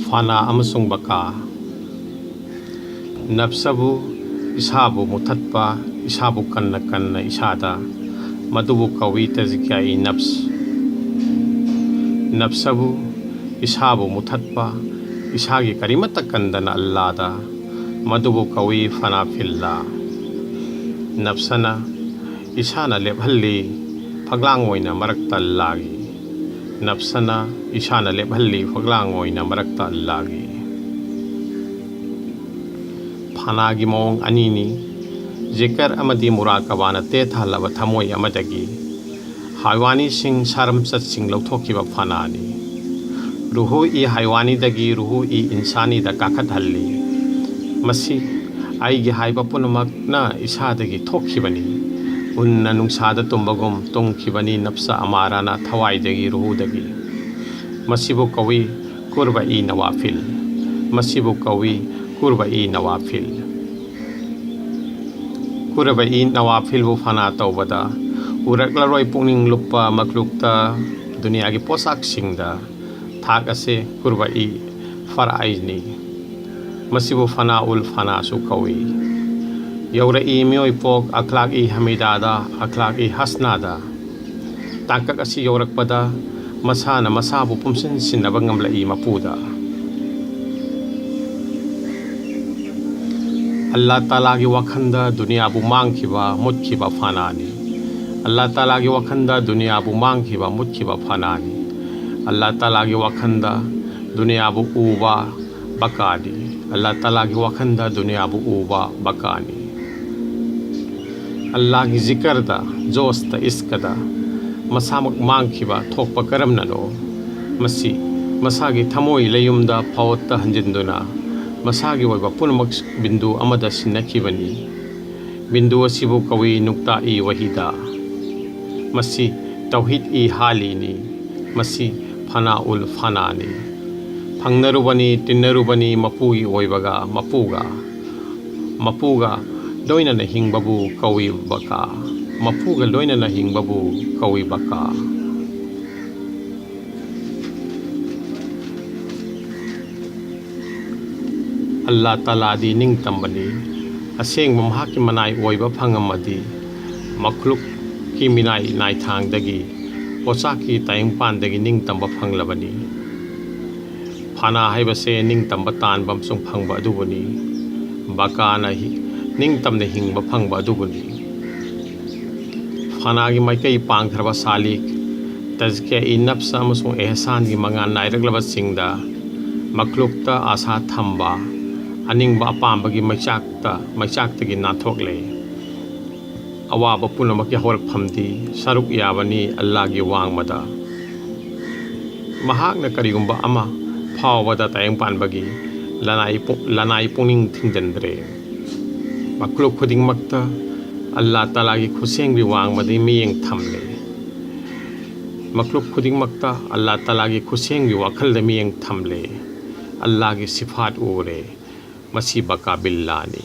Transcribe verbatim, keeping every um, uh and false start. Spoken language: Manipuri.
ꯐꯅꯥ ꯑꯃꯁꯨꯡ ꯕꯀꯥ꯫ ꯅꯞꯁꯕꯨ, ꯏꯁꯥꯕꯨ ꯃꯨꯊꯠꯄ, ꯏꯁꯥꯕꯨ ꯀꯟꯅ ꯀꯟꯅ ꯏꯁꯥꯗ, ꯃꯗꯨꯕꯨ ꯀꯧꯏ ꯇꯖꯀꯤꯌꯥ-ꯏ ꯅꯐꯁ꯫ ꯅꯞꯁꯕꯨ, ꯏꯁꯥꯕꯨ ꯃꯨꯊꯠꯄ, ꯏꯁꯥꯒꯤ ꯀꯔꯤꯃꯠꯇ ꯀꯟꯗꯅ ꯑꯜꯂꯥꯗ, ꯃꯗꯨꯕꯨ ꯀꯧꯏ ꯐꯅꯥ ꯐꯤꯜꯂꯥ꯫ ꯅꯞꯁꯅ, ꯏꯁꯥꯅ ꯂꯦꯞꯍꯜꯂꯤ, ꯐꯛꯂꯥꯡ ꯑꯣꯏꯅ ꯃꯔꯛꯇ ꯑꯜꯂꯥꯒꯤ꯫ ꯅꯞꯁꯅ, ꯏꯁꯥꯅ ꯂꯦꯞꯍꯜꯂꯤ, ꯐꯛꯂꯥꯡ ꯑꯣꯏꯅ ꯃꯔꯛꯇ ꯑꯜꯂꯥꯒꯤ꯫ ꯐꯅꯥꯒꯤ ꯃꯑꯣꯡ ꯑꯅꯤꯅꯤ꯫ ꯖꯤꯀꯔ ꯑꯃꯗꯤ ꯃꯨꯔꯥꯀꯕꯥꯅ ꯇꯦꯊꯍꯜꯂꯕ ꯊꯃꯣꯏ ꯑꯃꯗꯒꯤ ꯍꯥꯏꯋꯥꯅꯤꯁꯤꯡ, ꯁꯥꯔꯝꯆꯠꯁꯤꯡ ꯂꯧꯊꯣꯛꯈꯤꯕ ꯐꯅꯥꯅꯤ꯫ ꯔꯨꯍꯨ-ꯏ ꯍꯥꯏꯋꯥꯅꯤꯗꯒꯤ ꯔꯨꯍꯨ-ꯏ ꯏꯟꯁꯥꯅꯤꯗ ꯀꯥꯈꯠꯍꯜꯂꯤ꯫ ꯃꯁꯤ ꯑꯩꯒꯤ ꯍꯥꯏꯕ ꯄꯨꯝꯅꯃꯛꯅ ꯏꯁꯥꯗꯒꯤ ꯊꯣꯛꯈꯤꯕꯅꯤ꯫ ꯎꯟꯅ ꯅꯨꯡꯁꯥꯗ ꯇꯨꯝꯕꯒꯨꯝ ꯇꯨꯝꯈꯤꯕꯅꯤ ꯅꯞꯁ ꯑꯃꯥꯔꯥꯅ ꯊꯋꯥꯏꯗꯒꯤ, ꯔꯨꯍꯨꯗꯒꯤ꯫ ꯃꯁꯤꯕꯨ ꯀꯧꯏ ꯀꯨꯔꯕ-ꯏ ꯅꯋꯥꯐꯤꯜ꯫ ꯃꯁꯤꯕꯨ ꯀꯧꯏ ꯀꯨꯔꯕ-ꯏ ꯅꯋꯥꯐꯤꯜ꯫ ꯀꯨꯔꯕ-ꯏ ꯅꯋꯥꯐꯤꯜꯕꯨ ꯐꯅꯥ ꯇꯧꯕꯗ ꯎꯔꯛꯂꯔꯣꯏ ꯄꯨꯛꯅꯤꯡ ꯂꯨꯞꯄ ꯃꯈ꯭ꯂꯨꯛꯇ, ꯗꯨꯅꯤꯌꯥꯒꯤ ꯄꯣꯠꯁꯛꯁꯤꯡꯗ꯫ ꯊꯥꯛ ꯑꯁꯤ ꯀꯨꯔꯕ-ꯏ ꯐꯔꯥꯏꯖꯅꯤ꯫ ꯃꯁꯤꯕꯨ ꯐꯅꯥꯎꯜ ꯐꯅꯥꯁꯨ ꯀꯧꯏ꯫ ꯌꯧꯔꯛꯏ ꯃꯤꯑꯣꯏ ꯄꯣꯛ ꯑꯈ꯭ꯂꯥꯛ-ꯏ ꯍꯃꯤꯗꯥꯗ, ꯑꯈ꯭ꯂꯥꯛ-ꯏ ꯍꯁꯅꯥꯗ꯫ ꯇꯥꯡꯀꯛ ꯑꯁꯤ ꯌꯧꯔꯛꯄꯗ ꯃꯁꯥꯅ ꯃꯁꯥꯕꯨ ꯄꯨꯝꯁꯤꯟ ꯁꯤꯟꯅꯕ ꯉꯝꯂꯛꯏ ꯃꯄꯨꯗ꯫ ꯑꯜꯂꯥ ꯇꯥꯂꯥꯒꯤ ꯋꯥꯈꯜꯗ ꯗꯨꯅꯤꯌꯥꯕꯨ ꯃꯥꯡꯈꯤꯕ, ꯃꯨꯠꯈꯤꯕ ꯐꯅꯥꯅꯤ꯫ ꯑꯜꯂꯥ ꯇꯥꯂꯥꯒꯤ ꯋꯥꯈꯜꯗ ꯗꯨꯅꯤꯌꯥꯕꯨ ꯃꯥꯡꯈꯤꯕ, ꯃꯨꯠꯈꯤꯕ ꯐꯅꯥꯅꯤ꯫ ꯑꯜꯂꯥ ꯇꯥꯂꯥꯒꯤ ꯋꯥꯈꯜꯗ ꯗꯨꯅꯤꯌꯥꯕꯨ ꯎꯕ ꯕꯀꯥꯅꯤ꯫ ꯑꯜꯂꯥ ꯇꯥꯂꯥꯒꯤ ꯋꯥꯈꯜꯗ ꯗꯨꯅꯤꯌꯥꯕꯨ ꯎꯕ ꯕꯀꯥꯅꯤ꯫ ꯑꯜꯂꯥꯒꯤ ꯖꯤꯀꯔꯗ, ꯖꯣꯁꯇ, ꯏꯁꯀꯗ ꯃꯁꯥꯃꯛ ꯃꯥꯡꯈꯤꯕ ꯊꯣꯛꯄ ꯀꯔꯝꯅꯅꯣ? ꯃꯁꯤ ꯃꯁꯥꯒꯤ ꯊꯃꯣꯏ ꯂꯩꯌꯨꯝꯗ ꯐꯥꯎꯠꯇ ꯍꯟꯖꯤꯟꯗꯨꯅ ꯃꯁꯥꯒꯤ ꯑꯣꯏꯕ ꯄꯨꯝꯅꯃꯛ ꯕꯤꯟꯗꯨ ꯑꯃꯗ ꯁꯤꯟꯅꯈꯤꯕꯅꯤ꯫ ꯕꯤꯟꯗꯨ ꯑꯁꯤꯕꯨ ꯀꯧꯏ ꯅꯨꯛꯇꯥ-ꯏ ꯋꯥꯍꯤꯗꯥ꯫ ꯃꯁꯤ ꯇꯧꯍꯤꯗ-ꯏ ꯍꯥꯂꯤꯅꯤ꯫ ꯃꯁꯤ ꯐꯅꯥꯎꯜ ꯐꯅꯥꯅꯤ꯫ ꯐꯪꯅꯔꯨꯕꯅꯤ, ꯇꯤꯟꯅꯔꯨꯕꯅꯤ ꯃꯄꯨꯒꯤ ꯑꯣꯏꯕꯒ, ꯃꯄꯨꯒ꯫ ꯃꯄꯨꯒ ꯂꯣꯏꯅꯅ ꯍꯤꯡꯕꯕꯨ ꯀꯧꯏ ꯕꯀꯥ꯫ ꯃꯄꯨꯒ ꯂꯣꯏꯅꯅ ꯍꯤꯡꯕꯕꯨ ꯀꯧꯏ ꯕꯀꯥ꯫ ꯑꯜꯂꯥ ꯇꯥꯂꯥꯗꯤ ꯅꯤꯡꯇꯝꯕꯅꯤ꯫ ꯑꯁꯦꯡꯕ ꯃꯍꯥꯛꯀꯤ ꯃꯅꯥꯏ ꯑꯣꯏꯕ ꯐꯪꯉꯝꯃꯗꯤ, ꯃꯈ꯭ꯂꯨꯛꯀꯤ ꯃꯤꯅꯥꯏ ꯅꯥꯏꯊꯥꯡꯗꯒꯤ, ꯄꯣꯆꯥꯛꯀꯤ ꯇꯥꯏꯌꯣꯟꯄꯥꯟꯗꯒꯤ ꯅꯤꯡꯇꯝꯕ ꯐꯪꯂꯕꯅꯤ꯫ ꯐꯅꯥ ꯍꯥꯏꯕꯁꯦ ꯅꯤꯡꯇꯝꯕ ꯇꯥꯟꯕ ꯑꯃꯁꯨꯡ ꯐꯪꯕ ꯑꯗꯨꯕꯨꯅꯤ꯫ ꯕꯀꯥꯅ ꯍꯤ-, ꯅꯤꯡꯇꯝꯅ ꯍꯤꯡꯕ ꯐꯪꯕ ꯑꯗꯨꯕꯨꯅꯤ꯫ ꯐꯅꯥꯒꯤ ꯃꯥꯏꯀꯩ ꯄꯥꯡꯊꯔꯕ ꯁꯥꯂꯤꯛ, ꯇꯖꯀꯤꯌꯥ-ꯏ-ꯅꯐꯁ ꯑꯃꯁꯨꯡ ꯑꯦꯍꯁꯥꯟꯒꯤ ꯃꯉꯥꯜ ꯅꯥꯏꯔꯛꯂꯕꯁꯤꯡꯗ ꯃꯈ꯭ꯂꯨꯛꯇ ꯑꯥꯁꯥ ꯊꯝꯕ, ꯑꯅꯤꯡꯕ ꯑꯄꯥꯝꯕꯒꯤ ꯃꯩꯆꯥꯛꯇ, ꯃꯩꯆꯥꯛꯇꯒꯤ ꯅꯥꯟꯊꯣꯛꯂꯦ꯫ ꯑꯋꯥꯕ ꯄꯨꯝꯅꯃꯛꯀꯤ ꯍꯧꯔꯛꯐꯝꯗꯤ ꯁꯔꯨꯛ ꯌꯥꯕꯅꯤ ꯑꯜꯂꯥꯒꯤ ꯋꯥꯡꯃꯗ꯫ ꯃꯍꯥꯛꯅ ꯀꯔꯤꯒꯨꯝꯕ ꯑꯃ ꯐꯥꯎꯕꯗ ꯇꯥꯏꯌꯣꯟ ꯄꯥꯟꯕꯒꯤ ꯂꯅꯥꯏ ꯄꯨ-, ꯂꯅꯥꯏ ꯄꯨꯛꯅꯤꯡ ꯊꯤꯡꯖꯤꯟꯗ꯭ꯔꯦ꯫ ꯃꯈ꯭ꯂꯨꯛ ꯈꯨꯗꯤꯡꯃꯛꯇ ꯑꯜꯂꯥ ꯇꯥꯂꯥꯒꯤ ꯈꯨꯠꯁꯦꯝꯒꯤ ꯋꯥꯡꯃꯗ ꯃꯤꯠꯌꯦꯡ ꯊꯝꯂꯦ꯫ ꯃꯈ꯭ꯂꯨꯛ ꯈꯨꯗꯤꯡꯃꯛꯇ ꯑꯜꯂꯥ ꯇꯥꯂꯥꯒꯤ ꯈꯨꯠꯁꯦꯝꯒꯤ ꯋꯥꯈꯜꯗ ꯃꯤꯠꯌꯦꯡ ꯊꯝꯂꯦ꯫ ꯑꯜꯂꯥꯒꯤ ꯁꯤꯐꯥꯠ ꯎꯔꯦ꯫ ꯃꯁꯤ ꯕꯀꯥ ꯕꯤꯜꯂꯥꯅꯤ꯫